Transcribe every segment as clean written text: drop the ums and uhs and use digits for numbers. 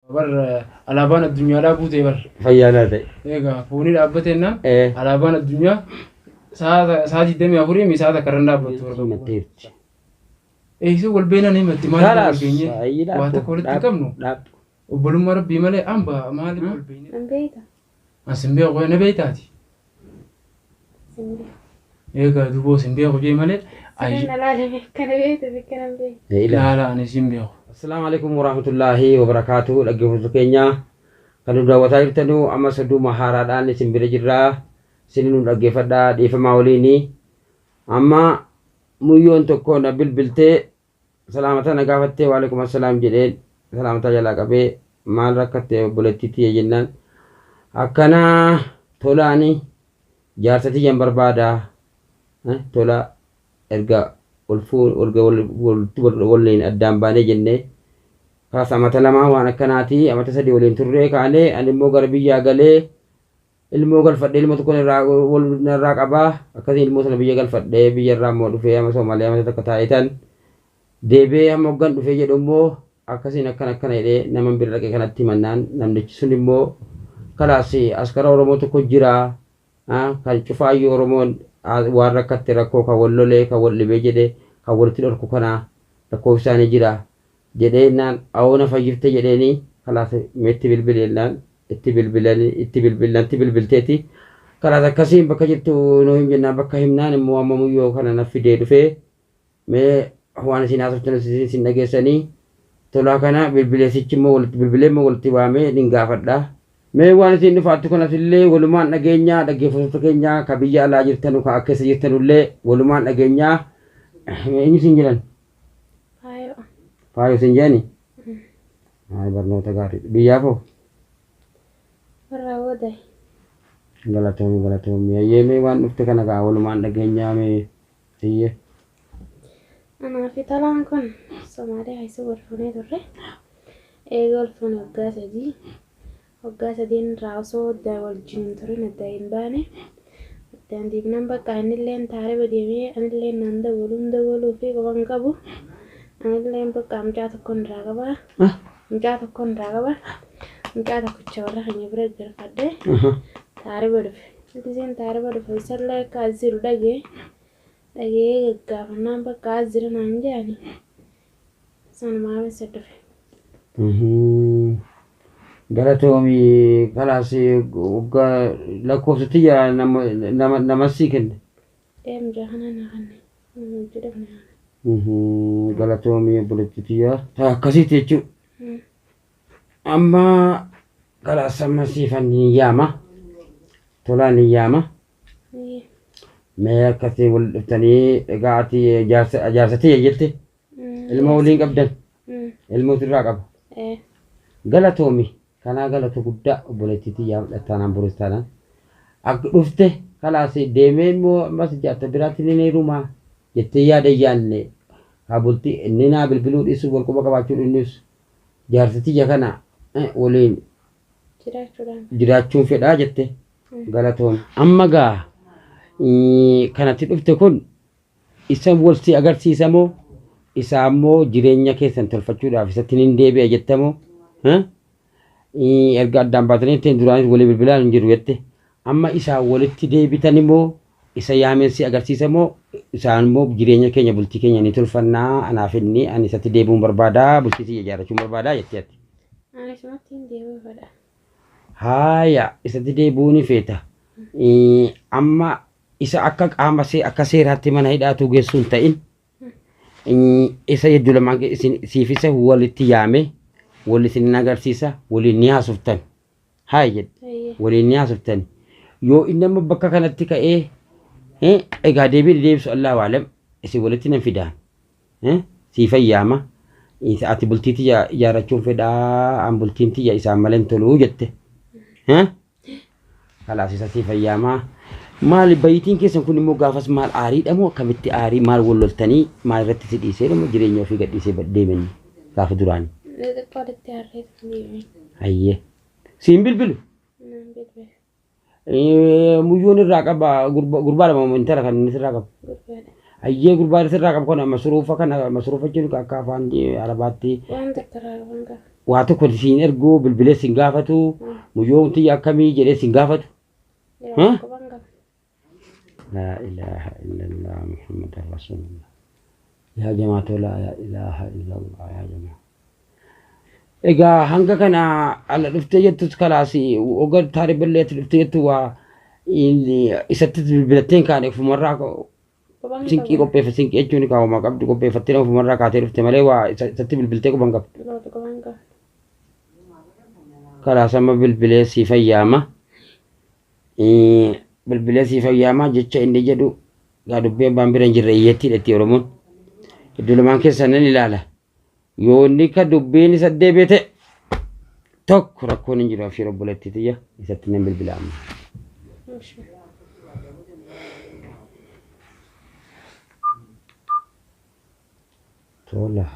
Bar alaabaan addunyaadhaa buutee bar. Fayyaa naa ta'e. Egaa foonii dhaabbateenna Eh. alaabaan addunyaa sa'a 24 mi sa'a takka irra hin dhaabbattu bar. Himatteerti. Eeysee wal beenan himatti maaliif wal Kalaas geenye ayi waa dhaabbu takka walitti hin dhaabbu qabnu dhaabbu. obbolummaa rabbii malee amba maaliif wal beene. Nan beekta? Asin beeku na beektaati. Sin beeku. Egaa duboo sin beeku jee malee Sireen ayi alaalame akkana beekta akkana hin beekne. Ee ilaali. laala ani sin beeku. Assalaamu alaikum warahmatullaahi wabarakaatuhu dhaggeeffattoota keenya kan nu daawwataa jirtanu amma saduuma haaraadhaan isin bira jirraa isin nu dhaggeeffadhaa dhiifamaa waliini amma muyyoon tokko na bilbiltee salaamataa na gaafattee waalaikum assalaam jedheen salaamataa jalaa qabee maal rakkatte obboleettii tiyya jennaan akkanaa tolaani jaarsa tiyyan barbaada tola erga erga waliin addaan baanee jennee kaas amata lama waan akkanaati amata sadii waliin turree kaanee ani immoo gara biyyaa galee ilmoo galfadhee ilmoo tokko wal narraa qabaa akkasii ilmoo sana biyya galfadhee biyya irraa immoo dhufee amma Soomaaliyaa amata takka taa'etan deebi'ee hamma hoggan dhufee jedhu immoo akkasiin akkana akkana jedhee nama bira dhaqee kanatti himannaan namnichi sun immoo kalaas askara Oromoo tokko jira kan cufaayyuu Oromoon waan rakkatte rakkoo kan wal lolee kan wal dhibee jedhe kan walitti dhorku kana lakkoofsa isaanii jira jedhee naan awoo na fayyifte jedheeni kalaas meetti bilbileennaan itti bilbilanii itti bilbilanti bilbilteeti kalaas akkasiin bakka jirtu nuu him jennaan bakka himnaan immoo amma muyyoo kana na fidee dhufee mee waan isin haasoftan isin dhageessanii tolaa kana bilbileessichi immoo walitti bilbilee immoo walitti waamee nin gaafadha. Mee waan isin dhufaattu kanas illee walumaan dhageenyaa dhaggeeffattoota keenya ka biyya alaa jirtanu ka keessa jirtanullee walumaan dhageenyaa eenyu isin jedhan Faayoo. faayo isin jedhani. Hayi barnoota gaarii biyyaaf hoo Warra booda. galatoomi galatoomi ayyee mee waan dhufte kana gaa walumaan dhageenyaa mee iyyee. Anaa fi Tolaan kun Somaaliyaa keessa wal fuunee turre. Eega wal fuune waggaa sadii. Waggaa sadiin irraa osoo adda wajjin hin turin adda hin baane. Addaan deemnaan bakka innilleen taariba deemee anilleen naan dawwaluun dawwaluu fi quba hin qabu. Anilleen bakka mucaa tokkon irraa qaba. Mucaa tokkon irraa qaba. Mucaa tokkicha warra keenya bira galfadhee taariba dhufe. Giseen taariba dhufe isallee akka as jiru dhagee dhagee gaggaafannaan bakka as jira naan jedhani. Sanumaa isa dhufe. Galatoomi kalaas waggaa lakkoofsa tiyya nama nama nama sii kenne. Ee mucaa kana na kanne. Nama hojii dhabne kana. Galatoomi obboleettii tiyya. Akkasiiti jechuudha. Amma kalaas amma siifan ni yaama. Tolaan ni yaama. Mee akkasii wal dhuftanii egaa ati jaarsa tiyya jette ilma waliin qabdan ilma ofirraa qaba. Ee. Galatoomi kanaa galata guddaa obboleettii tiyyaa fudhattaanaan boris taanaan akka dhufte kalaas deemee immoo ammas jaarsa biraatti ni heerumaa jettee yaada yaanne haa bultii inni naa bilbiluu dhiisu wal quba qabaachuu dhiisus jaarsa tiyya kana waliin Jiraachuudhaan. jiraachuun fedhaa jette galatoomi. Amma gaa kanatti dhufte kun isa wal si agarsiisa moo isa ammoo jireenya keessan tolfachuudhaaf isatti nin deebi'a jettamoo erga addaan baatanii ittiin duraanis walii bilbilaan hin jiru jette amma isaa walitti deebitan immoo isa yaameen si agarsiisa moo isaan immoo jireenya keenya bultii keenya ni tolfannaa anaaf inni ani isatti deebi'uun barbaadaa bultii tiyya ijaarrachuun barbaadaa jettee ati. Ani isumatti hin deebi'u fedha. Haaya isatti deebi'uu ni feeta. Amma isa akka qaama akka seeraatti mana hidhaatu geessu hin ta'in isa hedduu lamaan isin siif isa walitti yaame wal isin agarsiisa waliin ni haasoftan. Haaya jedhe Ayyee. waliin ni haasoftan. Yoo inni amma bakka kanatti ka'ee egaa deebiin deebisu Allahu alam isin walitti nan fidaan. Siif ayyaama. Ati bultii tiyya ijaarrachuun fedhaa an bultiin tiyya isaan malee hin toluu jette. Kalaas isa siif ayyaamaa. Maali bayitiin keessan kun immoo gaafas maal aariidha moo akkamitti aarii maal wal loltanii maal irratti si dhiisee moo jireenya ofii gadhiisee deemen gaafa duraanii. Xixiqqoo walitti harreetu deeme. Hayyee. Siin bilbilu. Naan bilbile. Muyyoon irraa qaba gurbaa lama intala kan inni sirraa qabu. Gurbaadha. Hayyee gurbaa sirraa qabu kana masruufa kana masruufa jechuun akka afaan Arabaatti Waan takka irraa qaban qaba. Waa tokko siin erguu bilbilee siin gaafatu muyyoon tiyya akkamii jedhee siin gaafatu. Yaa quban qaba. Laa ilaaha illallah Muhammadan Rasuulullah. Yaa jamaa tolaa yaa ilaaha illallah yaa jamaa. Egaa hanga kana ala dhuftee jettus kalaas oga taariballeetti dhuftee jettu waa isatti bilbilattee hin kaane ofumarraa Quban sinqii qaba. qopheeffa sinqii jechuun kaawwamaa qabdu qopheeffattee ofumarraa kaatee dhufte malee waa isatti bilbiltee quban qabdu. Loota quban qaba. Kalaas amma bilbilee sii fayyaama. Bilbilee sii fayyaama jecha inni jedhu gaa dubbii abbaan bira hin jirre iyyattiidha itti Oromoon. Iddoo lamaan keessaa nan ilaala. Yoo inni ka dubbiin isa deebi'e ta'e tokko rakkoon hin jiru abshir obboleettii tiyya isatti nan bilbila amma. Tola.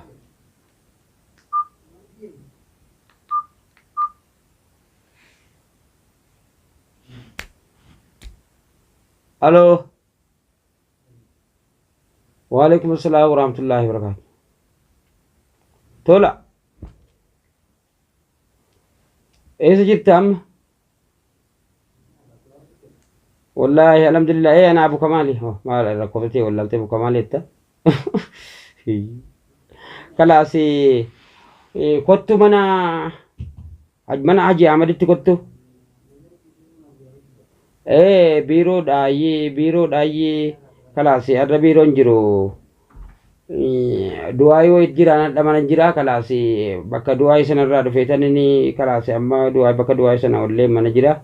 Aloo. Waalaikum assalam warahmatullahi wabarakatuh. Tola. Eessa jirta amma? Wallaahi alhamdulillah ee ana Abu Kamaali. Oh, maal rakkooftee wallaaltee Abu Kamaali jetta. Kalaas kottu mana mana Haji Ahmaditti kottu. Ee biiroo dhaayyee biiroo dhaayyee kalaas har'a biiroon jiru. Du'aayii wayit jira nadha mana jira kalaas bakka du'aayii sanarraa dhufee tanini kalaas amma du'aayii bakka du'aayii sana ollee mana jira.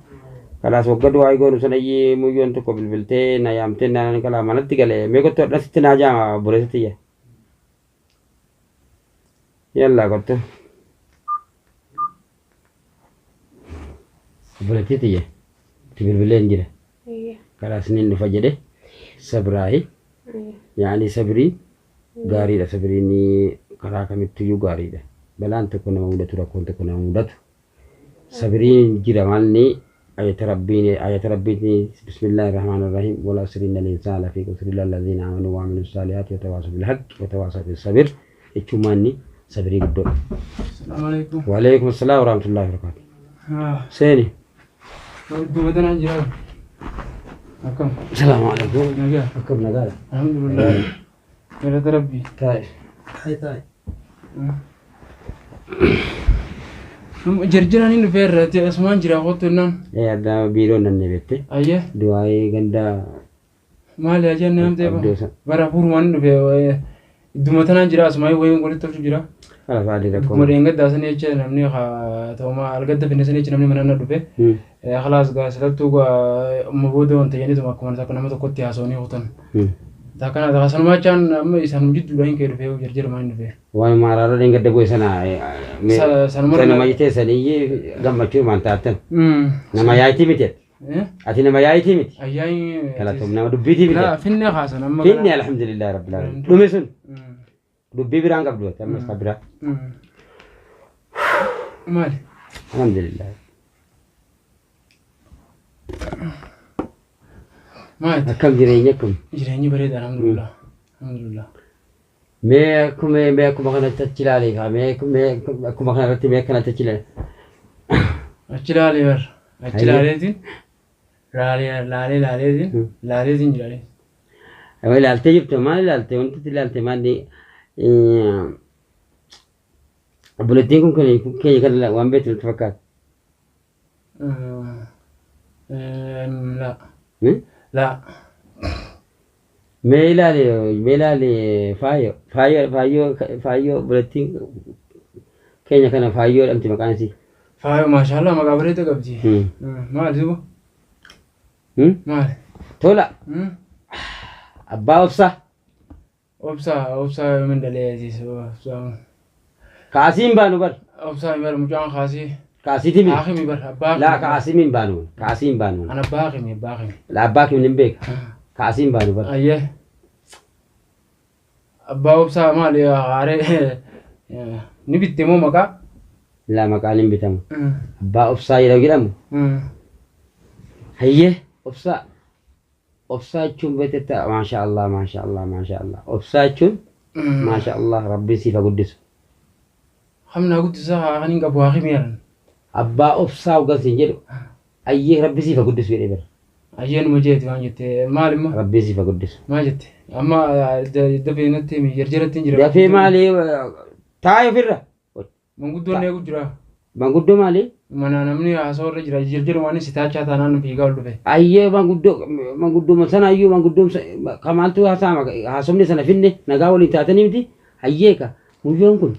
Kalaas wagga du'aayii goonu sanayyee muyyoon tokko bilbiltee na yaamtee naan kalaa manatti gale mee kottu hadha sitti naa jaama obboleessa tiyya. Yallaa kottu. Obboleettii tiyya itti bilbilee hin jira. Kalaas niin dhufa jedhe sabraahi. Yaani sabrii gaariidha sabriin karaa kamittiyyuu gaariidha. Balaan tokko nama mudatu rakkoon tokko nama mudatu. Sabriin jira maalni ayata rabbiin ayata rabbiin bismillaahi rahmaani rahiim wal asri innal insaana lafii khusr illa allaziina aamanu wa amilu saalihaati wa tawaasaw bil haqqi wa tawaasaw bis sabr jechuun maalni sabrii guddoodha. Assalamu alaikum. Waalaikum assalaam warahmatullaahi wabarakaatu. Seeni. Duuba tanaan jira. Akkam. Salaamu alaikum. Nagaa. Akkam nagaadha. Alhamdulillah. Galata Rabbii. Taa'e. Taa'e taa'e. Jarjaraan hin dhufee irratti asumaan jira kottu jennaan. Ee adda biiroon nanne beekte. Ayyee. Du'aayii ganda Maali ajaan nama ta'e Abdoo san. bara furumaan hin dhufe idduma tanaan jira asumaan wayiin walitti tolchu jira. Kala faadhi rakkoo. Dukkuma dheengaddaa sanii jecha namni ta'uma algadda finne sanii jecha namni mana na dhufe. Khalaas gaa silattuu gaa amma booda wanta jedhaniituma akkuma takka nama tokkotti haasawanii kutan. Takkana takka sanumaa jechaan amma isaan jidduudha hin ka'e dhufe jarjarumaan hin dhufe. Waanuma araara dheengadda bu'e sana Sanuma sanuma jettee saniyyee gammachuumaan taattan. Nama yaayitii miti ati. Ati nama yaayitii miti. Ayyaan Galatoom nama dubbiitii miti. Laa finne kaasan amma. Finne alhamdulillah rabbil alamin. Dhume sun dubbii biraan qabdu ati ammas kan biraa. Maali? Alhamdulillah. Maali? Akkam jireenya akkam. Jireenyi bareeda alhamdulillah. Alhamdulillah. Mee akkuma mee akkuma kanatti achi ilaalee kaa mee mee akkuma kanarratti mee akkanatti achi ilaale. Achi ilaalee bar. Achi Hayyee. ilaaleetiin. Laalee laalee laaleetiin. Laaleetiin jira. Yoo ilaaltee jirtu maal ilaalte wanti itti ilaalte maalli obboleettiin kun keenya kan waan beektu natti fakkaata. Laa. Laa. Mee ilaali mee ilaali faayo faayo faayyoo faayyoo obboleettiin keenya kana faayyoo jedhamti maqaan isii. Faayo maashaallah maqaa bareeda qabdi. Maali duuba? Maali? Tola abbaa obsaa. Obsaa obsaa yoomin dhalee aziz obsaa. Kaasii hin baanu bar. Obsaa mi bar mucaan kaasii. Kaasiiti mi. Haakimi bar abbaa. Laa kaasii hin baanu. Kaasii hin baanu. An abbaa hakimi abbaa hakimi. Laa abbaa kimi hin beeka. Kaasii hin baanu bar. Ayyee. Abbaa obsaa maali haaree ni bitte moo maqaa? Laa maqaan hin bitamu. Abbaa obsaa yeroo jedhamu. Hayyee obsaa. Obsaa jechuun beektetta maasha Allah maasha Allah maasha Allah. Obsaa jechuun maasha Allah rabbiin siif haa guddisu. Hamnaa guddisaa kan hin qabu haa himi. Abbaa obsaa hoggan siin jedhu ayyee rabbi siif haa guddisu jedhee bara. Ayyee numa jeeti waan jette maal immoo? Rabbi siif haa guddisu. Maal jette? Amma dafee natti himi jarjaratti hin jira. Dafee maali taa'e ofirra. Manguddoon eegu jira. Manguddoo maali? Mana namni haasawaa irra jira jarjaru waan si taachaa taanaan fiigaa ol dhufe. Ayyee manguddoo manguddoo sana ayyuu manguddoo kamaaltu haasa'ama haasofni sana finne nagaa waliin taatanii miti ayyee ka muyyoon kun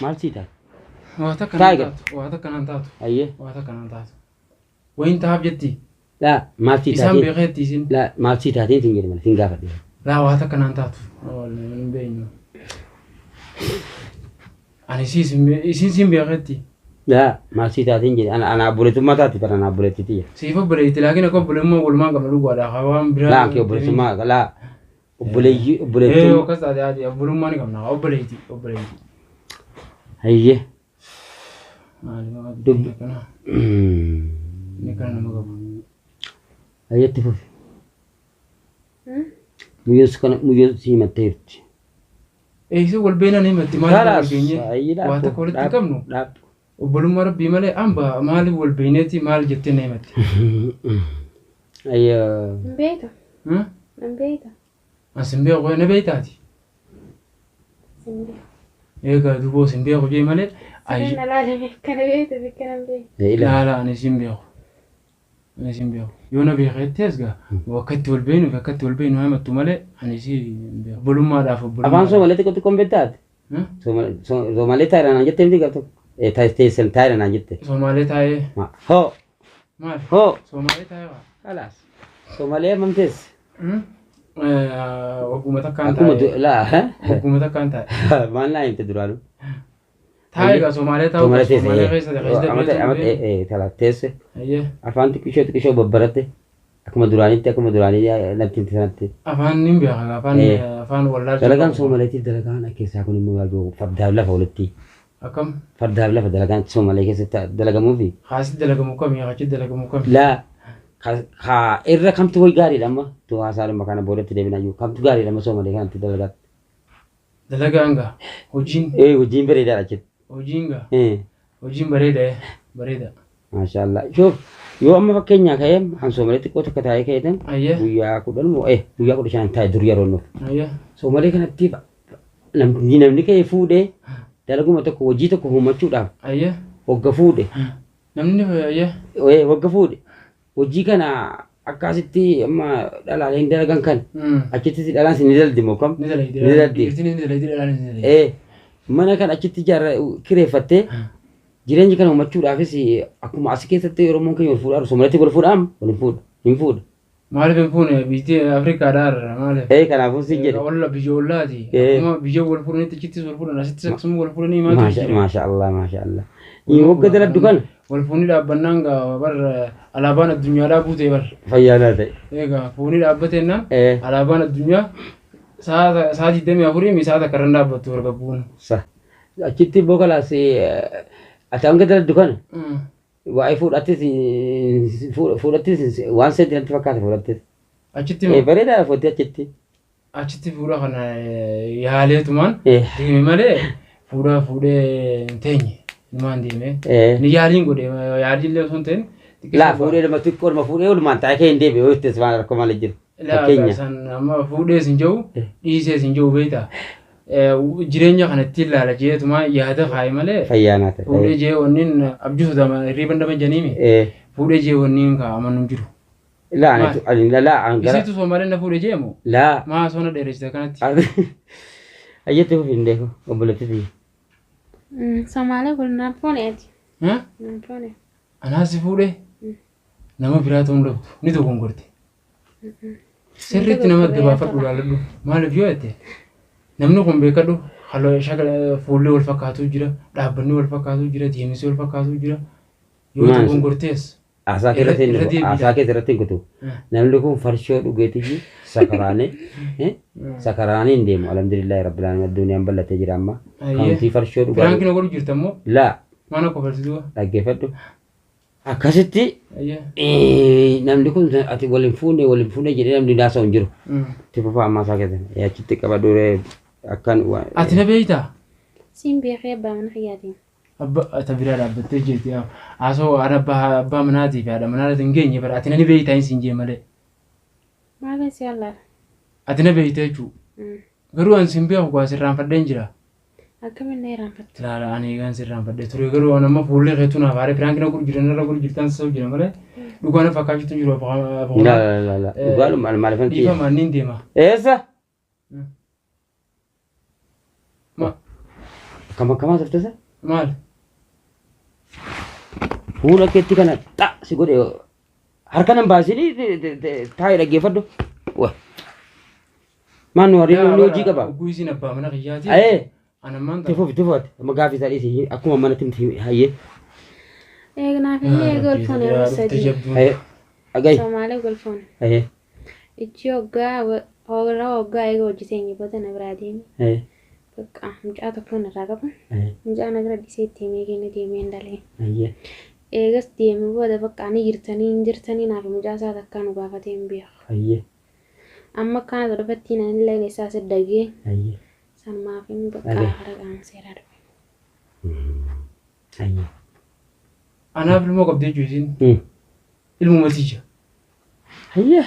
maal sii taate? Waa takka Taa'e naan taatu. Waa takka naan taatu. Ayyee Waa takka naan taatu. Wayin tahaaf jetti. laa maal sii Isaan taateen? beekeetti isin. Laa maal sii taateen siin jedhe malee siin gaafadhe. Laa waa takka naan taatu. Hin beeknu. Ani isin siin beekeetti. Laa maal sii taateen jedhe ana ana obboleettummaa taati bara ana obboleettiiti jedhe. Siif obboleetti laakiin akka obboleummaa walumaan qabna dhugaadha. Waan biraa. Laa kee obboleessummaa laa obboleeyyii Ee obboleettummaa. akkas taate haati obbolummaa ni qabna. Obboleetti obboleetti. Ayyee. Maali maali Dubbi. kana inni kana nama qabu. Ayyeetti fufi. Muyyoon kana muyyoon si himattee jirti. Eeysee wal beenaan himatti maaliif wal Kalaas geenye ayyee waa takka walitti hin qabnu dhaabbu. obbolummaa rabbii malee hamba maaliif wal beeneeti maal jettee na himatti. Ayyee. Hin beektu. Hin beektu. As hin beeku na beektaati. Hin beektu. Eegaa duboo sin beeku jee malee Sireen alaalame akkana beektu akkana hin beektu. laala ani sin beeku. Ani sin beeku. Yoo na beekettees gaa bakka itti wal beenu bakka itti wal beenu himattu malee ani si hin beeku. Obbolummaadhaaf Afaan obbolummaa. Soomalee xiqqoo xiqqoon beektaati. Soomalee taa'eera naan jettee miti gaaftu. Teessan taa'eera naan jette. Somaalee taa'ee Hoo maal? hoo. Somaalee taa'ee waa. Kalaas. Soomalee hammam teesse? Wagguma takkaan Akkuma taa'ee. laa. Wagguma takkaan taa'e. Maal naa himte duraanuu? Taa'ee gaa Somaalee taa'u Soomalee teesse. Somaalee keessa keessa Amata amata talaaf teesse. Ayyee Afaan xiqqishoo xiqqishoo babbaratte. Akkuma duraanitti akkuma duraanii natti himte sanatti. afaan nin beeka afaan afaan wallaalcha. Dalagaan Soomaleetiif dalagaan keessaa kun immoo waajjira fardaaf lafa walitti. Akkam Fardaaf lafa dalagaan Soomalee keessatti dalagamuufi. haasi dalagamu kami achi dalagamu kami. Laa ka irra kamtu wayi gaariidha amma tu haasaadhuma kana boodatti deebinaa jiru kamtu gaariidha amma Soomalee kanatti dalagaatti. Dalagaan gaa hojiin Ee hojiin bareedaadha achitti. hojiin gaa Ee hojiin bareeda bareeda. maashaallah shoof yoo amma fakkeenyaa ka'ee han Soomalee xiqqoo takka taa'ee ka'eetan Ayyee guyyaa 10 moo guyyaa 15 taa'e dur yeroo nuuf. ayyee Soomalee kanatti namni namni ka'ee fuudhee dalaguma tokko hojii tokko uumachuudhaaf ayyee wagga fuudhe namni ayyee wagga fuudhe hojii kana akkasitti amma dhalaaleen dalagan kan achitti dhalaan sin ni daldi moo kam ni dalagdi Ni dalagdi. dhiirtiin ni dalagdi dhalaan ni dalagdi. Mana kan achitti ijaarra kireeffattee jireenya kana uumachuudhaafis akkuma as keessatti Oromoon keenya wal fuudhaa Somaalitti wal fuudhaa wal hin fuudha hin fuudha. Maaliif hin fuune biyyi Afrikaadhaa irra maaliif? Kanaafuu si jedhe. Olla biyya ollaati. Akkuma biyya wal fuudhanitti achittis wal fuudhan asittis akkasuma wal fuudhanii maatu Maasha jira. maasha Allah maasha Allah. Wagga daladdu kana Wal fuunii dhaabbannaan gaa bar alaabaan addunyaadhaa buutee bar. fayyaa naa ta'e. Egaa fuunii dhaabbateenna alaabaan addunyaa sa'a 24 mi sa'a takka irra hin dhaabbattu wargabbuun. Sa achitti immoo kalaas ati hanga daladdu kana waa'ee fuudhattis fuudhattis waan seenti natti fakkaata fuudhattis. Achitti moo Bareedaadha fuuttee achitti. achitti fuudha kana yaaleetumaan deeme malee fuudha fuudhee hin teenye numaan deeme. Ni yaaliin godhe yaaliin illee osoo hin ta'in Laa fuudhee nama xiqqoo nama fuudhee oolumaan taa'ee kee hin deebi'e yoo ittis waan rakkoo malee jiru. Fakkeenya. San amma fuudhees hin jiru dhiisees hin jiru beektaa. Jireenya kana ittiin ilaala jeetumaa yaada kaaye malee Fayyaa naa ta'e. fuudhee jee wanniin abjuu sodaama hirriiban dhaban janiimi fuudhee jee wanniin kaa'aman hin jiru. Laa ani ani laa an gara Isiitu Somaaleen na fuudhee jee moo laa maa soona dheeressite kanatti. Ayyetti fufi hin deeku obboleetti tiyya. Somaalee kun naan fuune ati. Naan fuune. Anaas si fuudhee nama biraa ta'uu hin dhabdu ni dogongorte. Sirriitti nama adda baafadhu ilaaladhu maaliif yoo jette namni kun beekadhu halluu shakala fuulli wal fakkaatu jira dhaabbanni wal fakkaatu jira deemsi wal fakkaatu jira yoo Maal? dogongortees Haasaa kee irratti Irra hin deebiidha. haasaa kee irratti hin kutu. Namni kun farshoo dhugeetii sakaraanee sakaraanee hin deemu alhamdulillahi rabbil alamin addunyaan bal'atee jira amma. Ayyee. Kaawuntii farshoo dhugaa. Firaankii na godhu jirta immoo Laa maana kofalsituu dhaggeeffadhu. Akkasitti Ayyee. namni kun ati wal hin fuune wal hin fuune jedhee namni haasa'u hin jiru. Itti fufaa ammaa isaa keessatti achitti qabadhu akkan Ati na beektaa? Siin beekee abbaa mana kiyyaatiin. Abba ta biraa dhaabbattee jirti. Haasoo haadha abbaa manaatii fi haadha manaa hin geenye bara ati na ni beektaa hin siin jee malee. Maaliin si allaala? Ati na beekta jechuudha. Garuu ani sin beeku gaa sirraanfadheen jira. Akkamiin na irraanfattu? Laala ani egaan sirraanfadhee ture garuu ani amma fuullee keetu naaf haaree piraanki na godhu jira narra godhu jirtan sassabu jira malee dhugaa na fakkaachuutu hin jiru La la la la. Dhugaadhuma maaliifan tiyya. Dhiifama niin deema. Eessa? Ma Akkam akkamaa turte maal? Fuula keetti kana xa si godhe harka nan baasinii taa'ee dhaggeeffadhu. Wa. Maan nu hariiroo inni hojii qaba. Oguu isiin abbaa mana kiyyaati. Ayee. Ani ammaan tana. Tifuuf tifuuf amma gaaffii isaa dhiisi akkuma manatti himti hayyee. Eegnaaf inni eega ol fuune yeroo sadii. Hayyee. Dhagahi. Somaalee gol fuune. Hayyee. Ichi hoggaa hoggaa hoggaa eega hojii seenye booda na biraa deeme. Hayyee. Bakka mucaa tokko narraa qaba. Hayyee. Mucaa na bira dhisee itti himee kenne deemee hin dalee. Hayyee. Eegas deeme booda bakka ani jirtanii hin jirtanii naaf mucaa isaa takkaa nu gaafatee hin beeku. Hayyee. Amma akkana dhufatti nan illee isaa siddagee Hayyee. sanumaaf hin bakka Dhagahi. hara qaama seeraa dhufe. Hayyee. Anaaf ilmoo qabdi jechuudha isiin. Ilmuma tiyya. Hayyee.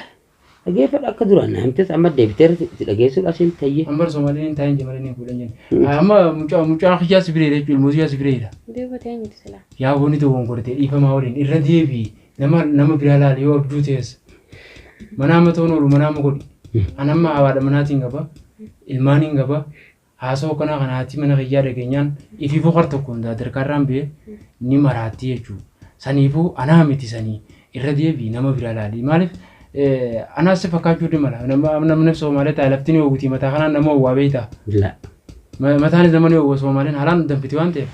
Dhageeffadhu akka duraan na himtes amma deebitee si dhageessuudhaaf si himte hayyee. Amma bara Somaaliin hin taa'in jemalee ni fuudhan jenna. Amma mucaa mucaa kiyyaa si bireera jechuudha ilmoo tiyyaa si bireera. Beeku ta'e miti silaa. Yaa booni ta'uun godhate dhiifamaa waliin irra deebii nama nama biraa laali yoo abjuu ta'es. Mana amma ta'uun oolu mana amma godhi. Ani amma haadha manaatiin qaba. Ilmaaniin qaba. Haasoo kanaa kana haati mana kiyyaa dhageenyaan ifiifuu har tokko hundaa darkaarraan ba'e ni maraatti jechuudha. Saniifuu anaa miti sanii irra deebii nama biraa laali. Maaliif anaas si fakkaachuu ni mala. Namni Somaalee taa'e lafti ni oguti mataa kanaan nama owwaa beektaa. La. Mataanis nama ni owwa Somaaleen haalaan danfiti waan ta'eef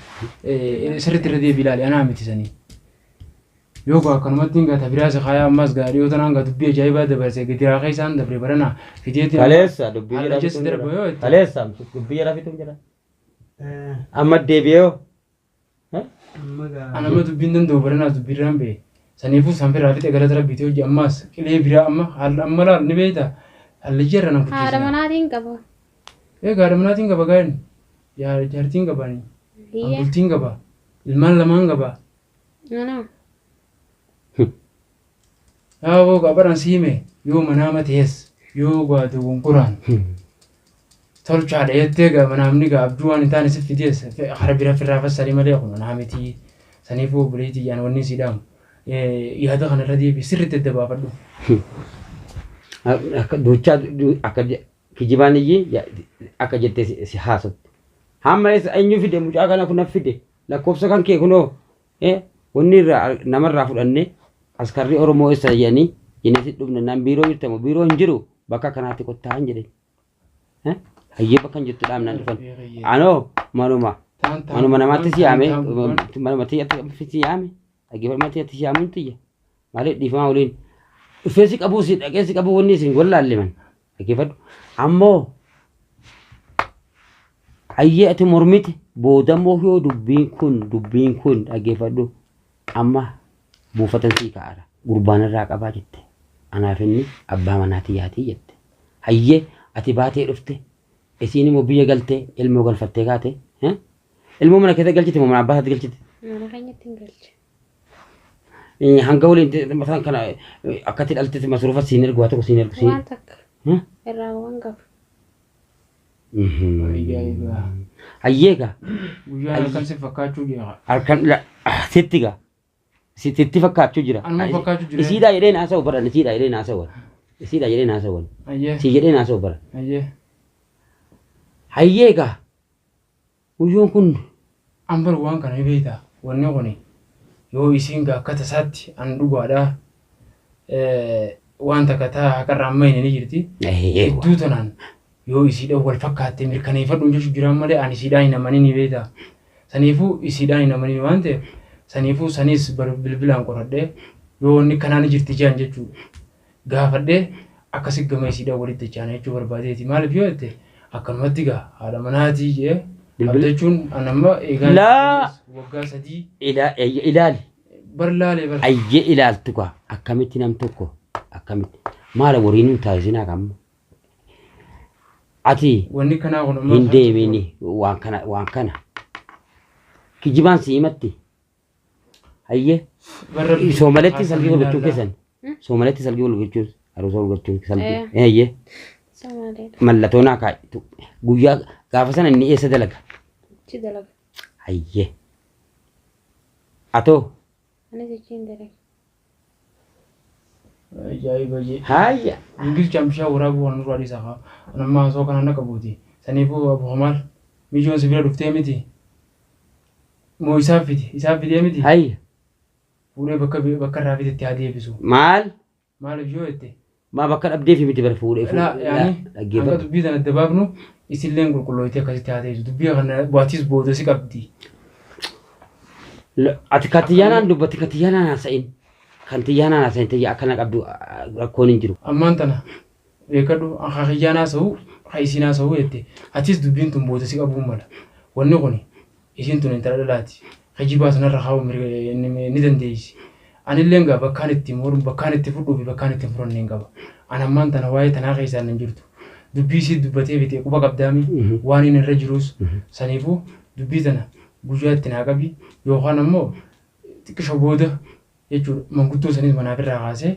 sirriitti irra deebii ilaali anaa miti sanii. Yoo gaa akkanumatti hin gata biraas kaayaa ammas gaa dhiyoo tanaan gaa dubbii ajaa'ibaa dabarse gidiraa keessaan dabre barana fideetiin. Kaleessa dubbii Haala jala jechi fituun darba yoo jira. itti. Kaleessa dubbii jala fituun jira. Amma deebi'ee hoo? Ana amma dubbiin danda'u baranaas dubbiirraan ba'e. Saniifuu sanfirraa fixe galata rabbiiti hojii ammaas qilee biraa amma haala amma laal ni beekta. Haalli jarra nan Haadha kuchisiisa. manaatiin qaba. Egaa haadha manaatiin qaba gaa'een. Jaartiin qabani. Biyya. Bultiin qaba. Ilmaan lamaan qaba. Anoo. Yaa boo qabaran siime yoo manaama ta'es yoo gaatu gurguraan tolchaadha jettee gaa manaamni gaa abjuu waan hin taane si fidees hara bira firraa fassarii malee kun manaa miti saniifuu obboleettii yaan wanni si dhaamu yaada kanarra deebi sirriitti adda baafadhu. Akka duuchaa akka kijibaan iyyi akka jettee si haasofte. Hamma eessa eenyu fide mucaa kana kun fide lakkoofsa kan kee kunoo wanni irraa namarraa fudhannee askarri Oromoo eessa jedhanii jennee si dhufne naan biiroo jirtamu biiroo hin jiru bakka kanaatti kottaa hin jedheen. Hayyee bakka hin jirtu dhaabnaan dhufan. Anoo manuma manuma namaatti si yaame manuma tiyyatti si yaame dhaggeeffannaa tiyyatti si yaamuun tiyya maaliif dhiifamaa waliin dhufee si qabuu si dhaqee si qabuu wanni isin wallaalle man dhaggeeffadhu ammoo hayyee ati mormite boodammoo yoo dubbiin kun dhaggeeffadhu amma buufatan sii kaa'ara gurbaan irraa qabaa jette anaaf inni abbaa manaa tiyyaatii jette hayyee ati baatee dhufte isiin immoo biyya galtee ilmoo galfattee kaate ilmoo mana keessa galchite moo mana abbaa isaatti galchite Mana keenyatti hin galche. Hanga waliin mataan kana akkatti dhaltetti masruufa siin ergu waa tokko siin ergu siin. Waan takka irraa waan qabu. Hayyee gaa. Guyyaan halkan si fakkaachuu jira. Halkan sitti gaa. Sitti fakkaachuu jira. Anuma fakkaachuu jira. Isiidhaa jedhee naasa'u baran isiidhaa jedhee naasa'u baran. Isiidhaa jedhee naasa'u baran. Hayyee. Si jedhee naasa'u baran. Hayyee. Hayyee gaa. Guyyoon kun An bar waan kana ni beektaa wanni kuni yoo isiin gaa akka tasaatti an dhugaadhaa waan takka taa haqarraa amma hin ni jirti. Hedduu tanaan yoo isiidhaan wal fakkaatte mirkaneeffadhu jechuun jiraan malee ani isiidhaan hin amanin ni beektaa. Saniifuu isiidhaan hin amanin waan ta'eef saniifuu saniis bilbilaan qoradhee yoo wanni kanaan jirti jiran jechuudha. Gaafadhee akkasi gama isiidhaan walitti dachaana jechuu barbaadeeti. Maaliif yoo jette akkanumatti gaa haadha manaatii jee abdachuun an amma eegaan Laa. waggaa sadii ilaali. bar laalee bar. Ayyee ilaaltu gaa akkamitti nam tokko akkamitti maala wariin hin taasisinaa kamma. Ati Wanni kanaa kun amma hin deemini waan kana waan kana. Kijibaan si himatti. Hayyee. Barra Soomaletti salgii wal gochuun keessan. Soomaletti salgii wal gochuun aruusa wal gochuun salgii. Hayyee. Somaaleedha. Mallattoo naa kaa'i. Guyyaa gaafa sana inni eessa dalaga? Achi dalaga. Hayyee. Atoo. Anis achiin dalaga. Ajaa'iba jee. Hayya. Ingilchaan bishaan waraabuu kan nurraa dhiisaa haa. Anammaa osoo kanaan akka buuti. Saniifuu Abu Kamaal miijoon si bira dhuftee miti. Moo isaaf fide isaaf fidee miti. Hayya. Fuudhee bakka bakka irraa fidetti haa deebisu. Maal? Maaliif yoo jette? Maa bakka dhabdeefi miti bara fuudhee Laa fuudhee. yaani hanga Dhaggeeffadhu. dubbii tana adda baafnu isilleen qulqullooytee akkasitti haa teessu. Dubbii kana waatis booda si qabdi. Ati kan xiyyaanaan dubbatti kan xiyyaanaan haasa'in. Kan xiyyaanaan haasa'in xiyya akkana qabdu rakkoon hin jiru. Ammaan tana beekadhu kan kiyyaan haasa'u kan isiin haasa'u jette atis dubbiin tun booda si qabuu mala. Wanni kun isiin tun intala dhalaati. Kijibaa sanarra kaa'uu ni dandeessi. Anilleen gaa bakkaan itti mormu bakkaan itti fudhuu fi bakkaan itti hin fudhanne hin qaba. An ammaan tana waa'ee tanaa keessaan hin jirtu. Dubbii isii dubbatee fixee quba qabdaami waan inni irra jirus saniifuu dubbii tana guyyaa itti naa qabi yookaan ammoo xiqqisho booda jechuudha manguddoo sanis manaaf irraa kaasee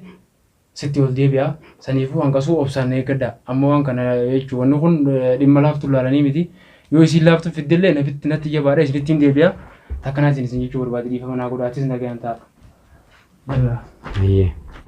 sitti ol deebi'a. Saniifuu hanqasuu obsaan eeggadha. Amma waan kana jechuun wanni kun dhimma laaftuu ilaalanii miti. Yoo isiin laaftuu fiddellee nafitti natti jabaadha isinitti hin deebi'a. Takkanaatiin isin jechuu barbaade dhiifama naa godhaatis nagayaan ta'a. Jallaa. Hayyee.